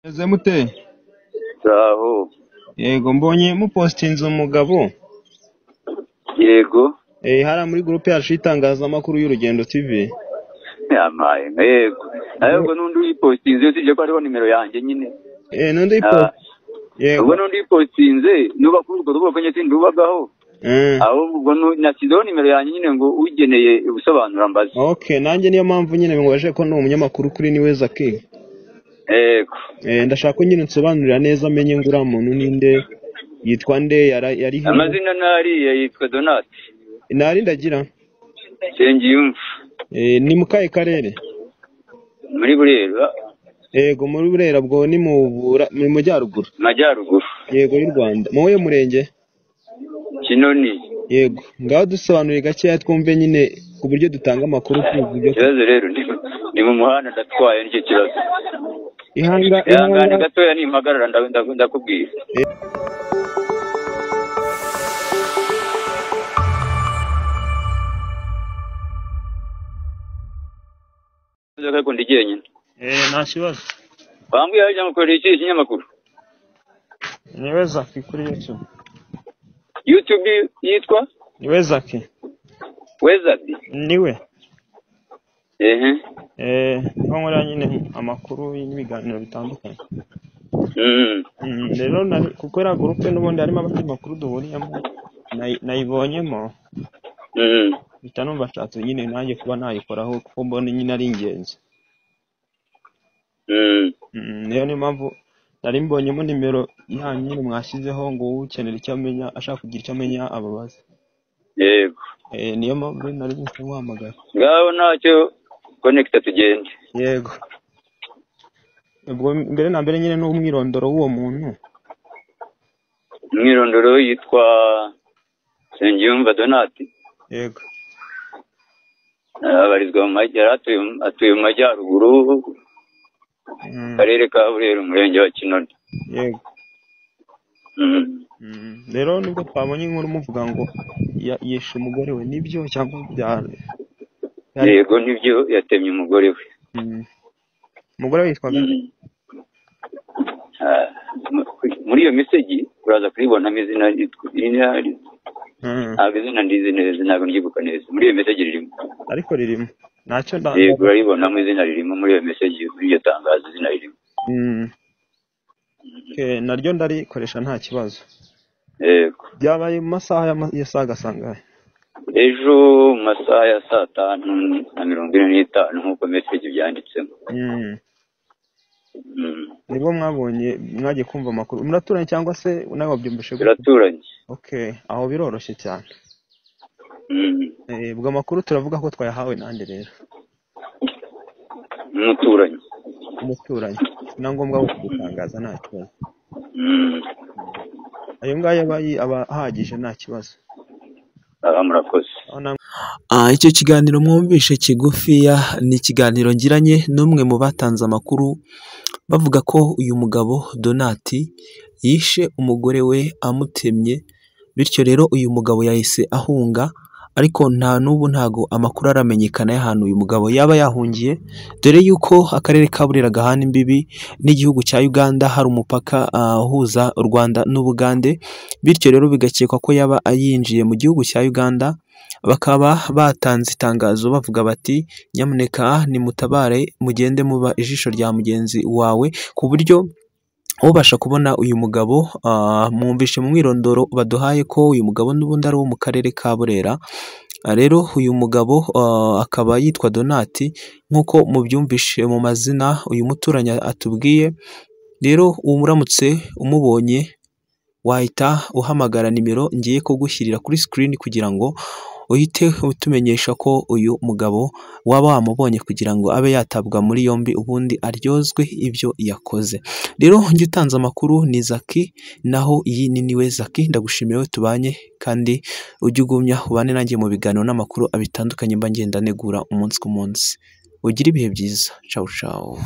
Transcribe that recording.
Meze mute? Aho. Yego, mbonye mupostinze umugabo. Yego. Hariya muri groupe yacu y'itangazamakuru y'Urugendo TV. Yamaye. Yego. Ahubwo n'undi uyipostinze usibye ko hariho nimero yanjye nyine. N'undi uyipostinze. Yego. Ubwo n'undi uyipostinze nuba kuri urwo rubuga nyine sindubagaho. Ahubwo nashyizeho nimero yanjye nyine ngo ugeneye ubusobanuro mbaze. Okay, nanjye niyo mpamvu nyine mwaje ko ni umunyamakuru kuri Niwe Zaki. Yego. Ndashaka ko nyine nsobanurira neza amenye ngo uriya muntu ninde, yitwa nde, yari amazina nariya yitwa Donat. Nari ndagira Nsengiyumva. Ni mu kahe karere? Muri Burera. Yego, muri Burera bwo ni mu majyaruguru. Majyaruguru. Yego y'u Rwanda. Mu wuhe murenge? Kinoni. Yego, ngaho dusobanurire gakeya twumve nyine ku buryo dutanga amakuru ku buryo. Ikibazo rero ni mu muhanda ndatwaye nicyo kibazo. Ihangane gatoya nimpagarara ndakubwira. Ariko ndi jyenyine. Nta kibazo. Bambwiye aho gukorera iki kinyamakuru? Niwe Zaki kuri YouTube. YouTube yitwa? Niwe Zaki. Wezaki? Niwe. Niho nkorera nyine amakuru n'ibiganiro bitandukanye. Rero kuko iriya groupe n'ubundi harimo abanyamakuru duhuriyemo, nayibonyemo. Mpita numva nshatse nyine nanjye kuba nayikoraho kuko mbona nyine ari ingenzi. Niyo niyo mpamvu nari mbonyemo nimero yanyu nyine mwashyizeho ngo ukenera icyo amenya, ashaka kugira icyo amenya ababaze. Yego. Niyo mpamvu nari ngiye guhamagara. Ngaho ntacyo connect tugende. Yego. Ubwo mbere na mbere nyine n'umwirondoro w'uwo muntu. Umwirondoro yitwa Nsengiyumva Donat. Yego. Abarizwa mu majyaruguru, atuye mu majyaruguru, karere ka Burera, umurenge wa Kinoni. Yego. Rero nibwo twabonye inkuru muvuga ngo yishe umugore we, nibyo cyangwa byari? Yego nibyo, yatemye umugore we. Umugore we yitwa muri iyo message uraza kuribonamo izina ntabwo izina ndizi neza, ntabwo ndyibuka neza. Muri iyo message ririmo. Ariko ririmo. Ntacyo yego uraribonamo izina ririmo muri iyo message, muri iryo tangazo izina ririmo. Naryo ndarikoresha nta kibazo. Yego. Byabaye mu masaha ya saa gasangahe? Ejo mu masaha ya 5:45 nk'uko message byanditsemo. Nibwo mwabonye mwagiye kumva amakuru. Muraturanye cyangwa se nawe wabyumvishe? Turaturanye. Okay, aho biroroshye cyane. Ubwo amakuru turavuga ko twayahawe nande rero? Umuturanyi. Umuturanyi. Na ngombwa ko gutangaza nta kibazo. Ayo ngayo aba ahagije nta kibazo. Murakoze. Icyo kiganiro mwumvishe kigufiya ni ikiganiro ngiranye n'umwe mu batanze amakuru bavuga ko uyu mugabo Donati yishe umugore we amutemye, bityo rero uyu mugabo yahise ahunga, ariko nta n'ubu ntago amakuru aramenyekana y'ahantu uyu mugabo yaba yahungiye, dore yuko akarere ka Burera gahana imbibi n'igihugu cya Uganda, hari umupaka uhuza u Rwanda n'Ubugande, bityo rero bigakekwa ko yaba yinjiye mu gihugu cya Uganda. Bakaba batanze itangazo bavuga bati nyamuneka nimutabare, mugende muba ijisho rya mugenzi wawe, ku buryo ubasha kubona uyu mugabo. Mwumvishe mu mwirondoro baduhaye ko uyu mugabo n'ubundi ari uwo mu karere ka Burera. Rero uyu mugabo akaba yitwa Donati nk'uko mubyumvishe mu mazina uyu muturanyi atubwiye. Rero uramutse umubonye wahita uhamagara nimero ngiye kugushyirira kuri screen kugira ngo uhite utumenyesha ko uyu mugabo waba wamubonye, kugira ngo abe yatabwa muri yombi ubundi aryozwe ibyo yakoze. Rero njye utanze amakuru ni Zaki, naho iyi ni Niwe Zaki. Ndagushimiye we tubanye, kandi ujye ugumya ubane nanjye mu biganiro n'amakuru abitandukanye mba ngenda negura umunsi ku munsi. Ugire ibihe byiza. Ciao ciao.